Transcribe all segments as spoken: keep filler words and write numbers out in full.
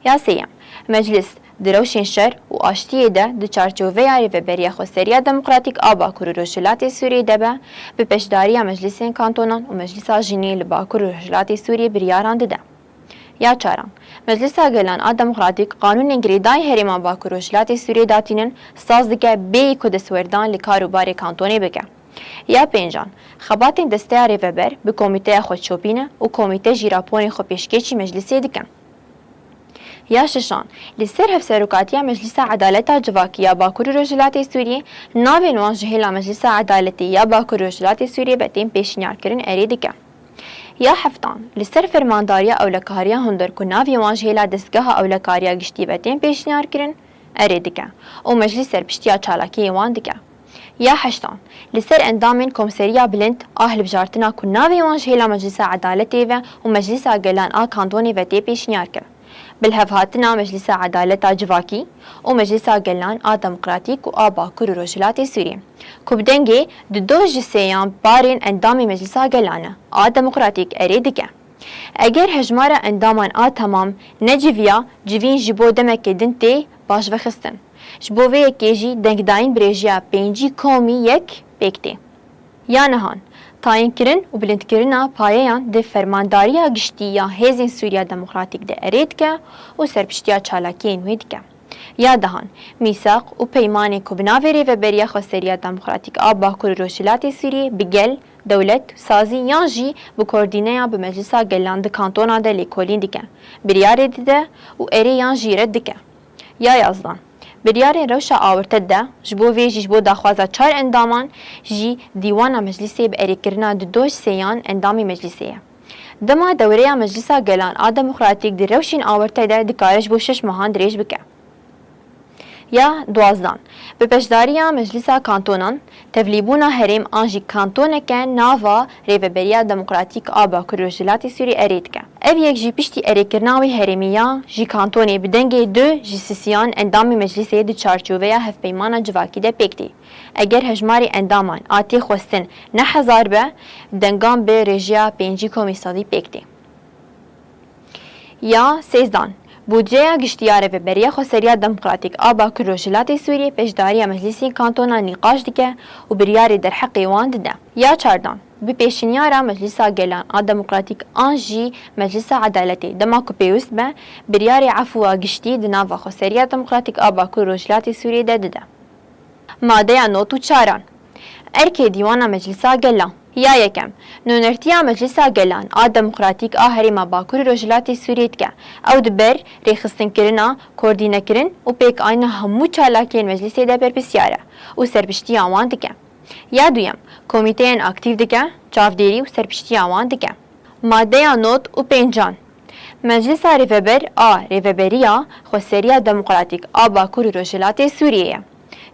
Ya sêyem, Meclis di rewşên şer û aştiyê de di çarçoveya Rêveberiya Xweseriya Demokratîk a Bakur û Rojhilatê Sûriyê de be, bi beşdariya Meclisên Kantonan û Meclisa Jinê li Bakur û Rojhilatê Sûriyê biryaran dide. Ya çaran, Meclisa Gelan a Demokratîk qanûnên girêdayî herêma Bakur Rojhilatê Sûriyê datînin, saz dike bêyî ku destwerdan li kar û barê kantonê bike. Ya pêncan, xebatên desteya rêveber bi komîteya xwe çopîne û komîte jî raporên xwe pêşkêşî meclisê dikin. Ya şişan, li ser hevserokatiya Meclisa Edaleta Civakî ya Bakur û Rojhilatê Sûriyê, navên wan ji hêla Meclisa Edaletê ya Bakur û Rojhilatê Sûriyê be tên pêşniyarkirin erê dike. Ya heftan, li ser fermandariya ewlekariya hundir ku navê wan ji hêla destgeha ewlekariya giştî ve tên pêşniyarkirin, erê dike û meclîs serpiştiya çalakiyê wan dike. Ya heştan, li ser endamên Komseriya Bilind a Hilbijartina ku navê wan ji hêla Meclîsa Edaletê ve û Meclîsa Gelan a Kantonê ve tê pêşniyarkirin. Bi lihevhatina Meclîsa Edaleta Civakî û Meclîsa Gelan a Demokratîk û a Bakur û Rojhilatê Sûriyê, ku bi dengê di do ji sêyan barên endamê Meclîsa Gelan e, a Demokratîk erê dike. Eger hejmara endaman a temam neciviya, civîn ji bo demekê din tê baş vexistin. Ji bo vê yekê jî dengdayîn bi rêjiya pêncî komî yek pêk tê. Ya nehan, tayînkirin û bilindkirina payeyan di Fermandariya Giştî ya Hêzên Sûriya Demokratîk de erê dike û serpiştiya çalakiyên wê dike. Ya dehan, mîsaq û peymanê ku bi navê Rêveberiya Xweseriya Demokratîk a Bakur û Rojhilatê Sûriyê bi gel, dewlet, sazî yan jî bi koordîneya bi Meclisa Gelan di kantona de lêkolîn dike, biryarê dide û erê yan jî red dike. Ya yazdan, biryarên rewşa awirte dide, ji bo vê jî ji bo daxwaza çar endaman jî Dîwana Meclîsê bi erêkirina di do ji sêyan endamê Meclîsê ye. Dema dewreya Meclisa Gelan a Demokratîk di rewşên awirte de dikare ji bo şeş mehan dirêj bike. Ya duwazdan, bi beşdariya Meclisa Kantonan, tevlîbûna herêm an jî kantoneke nava Rêveberiya Demokratîk a Bakur Rojhilatê Sûrî erê dike. Ev yek jî piştî erêkirina wê herêmî ya jî kantonê bi dengê du ji sisiyan endamê Meclîsê di çarçoveya hevpeymana civakî de pêk tê. Eger hejmarê endaman a tê xwestin ne hezar be, dengan bi rêjiya pêncî komî sedî pêk tê. Ya sêzdan, budceya giştî ya Rêveberiya Xweseriya Demokratîk a Bakur Rojhilatê Sûriyê beşdariya Meclîsên Kantonan nîqaş dike û biryarê derheqê wan dide. Ya çardan, bi pêşinyara Meclîsa Gelan a Demokratîk an jî Meclîsa Edaletê, dema ku pêwist be, biryarê efûya giştî di nava Xweseriya Demokratîk a Bakur Rojhilatê Sûriyê de dide. Madeya nod û çaran. Erkê Dîwana Meclisa Gelan. Ya yekem, nûnertiya Meclisa Gelan a Demokratîk a Herêma Bakurê Rojhilatê Sûriyê dike. Ew di ber rêxistinkirina, koordînekirin û pêkanîna hemû çalakiyên Meclîsê de berpirsiyar e û serpiştiya wan dike. Ya duyem, komîteyên aktîf dike, çavdêrî û serpiştiya wan dike. Madeya nod û pêncan. Meclisa Rêveber a Rêveberiya Xweseriya Demokratîk a Bakur û Rojhilatê Sûriyê ye.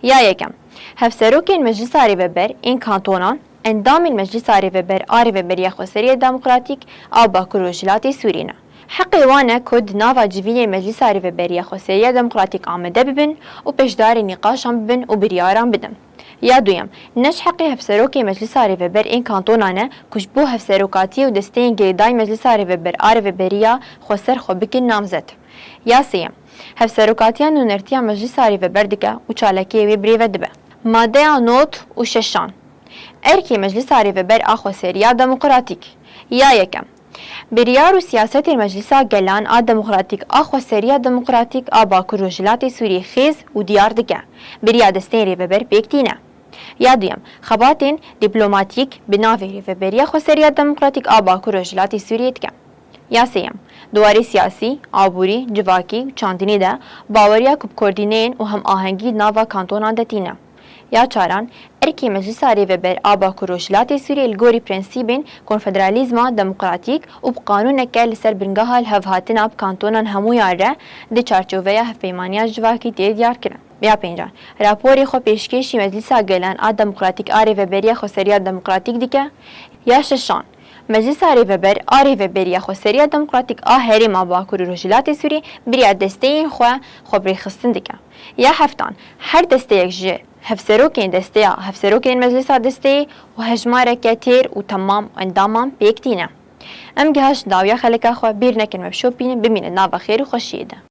Ya yekem, hevserokên Meclisa Rêveber ên kantonan endamên Meclisa Rêveber a Rêveberiya Xweseriya Demokratîk a Bakur û Rojhilatê Sûriyê ne. Heqê wan e ku di nava civînê Meclisa Rêveberiya Xweseriya Demokratîk amade bibin û beşdarê nîqaşan bibin û biryaran bidin. Ya duyem, ne ji heqê hevserokê Meclisa Rêveber ên kantonan e ku ji bo hevserokatiyê û desteyên girêdayî Meclisa Rêveber a Rêveberiya xweser xwe bikin namzet. Ya sêyem, hevserokatiya nûnertiya Meclisa Rêveber dike û çalakiyê wê birêve dibe. Madeya nod û şeşan. Erkê Meclisa Rêveber a Xweseriya Demokratîk. Ya yekem, biryar û siyasetên Meclisa Gelan a Demokratîk a Xweseriya Demokratîk a Bakur Rojhilatê Sûriyê xêz û diyar dike. Beriya desteyên rêveber pêk tîne. Ya duyem, xebatên dîplomatîk bi navê Rêveberiya Xweseriya Demokratîk a Bakur Rojhilatê Sûriyê dike. Ya sêyem, di warê siyasî, aborî, civakî û çandinî de baweriya ku bi koordîneyên û hemahengî di nava kantonan de tîne. Ya çaran, erkê Meclisa Rêveber a Bakur Rojhilatê Sûriyê li gorî prensîbên konfederalîzma demokratîk û bi qanûneke li ser bingeha lihevhatina bi kantonan hemûyan re di çarçoveya hevpeymaniya civakî tê diyarkirin. Ya pêncan, raporê xwe pêşkêşî Meclisa Gelan a Demokratîk a Rêveberiya Xweseriya Demokratîk dike. Ya şeşan, Meclisa Rêveber a Rêveberiya Xweseriya Demokratîk a Herêma Bakur û Rojhilatê Sûriyê beriya desteyên xwe xwe bi rêxistin dike. Ya heftan, her desteyek ji hevserokên desteya, hevserokên Meclisa Desteyê û hejmareke têr û temam endaman pêk tîne. Em gihaştin dawiya xeleka xwe, bîr nekin me bişopînin, bimînin nava xêr û xweşiyê de.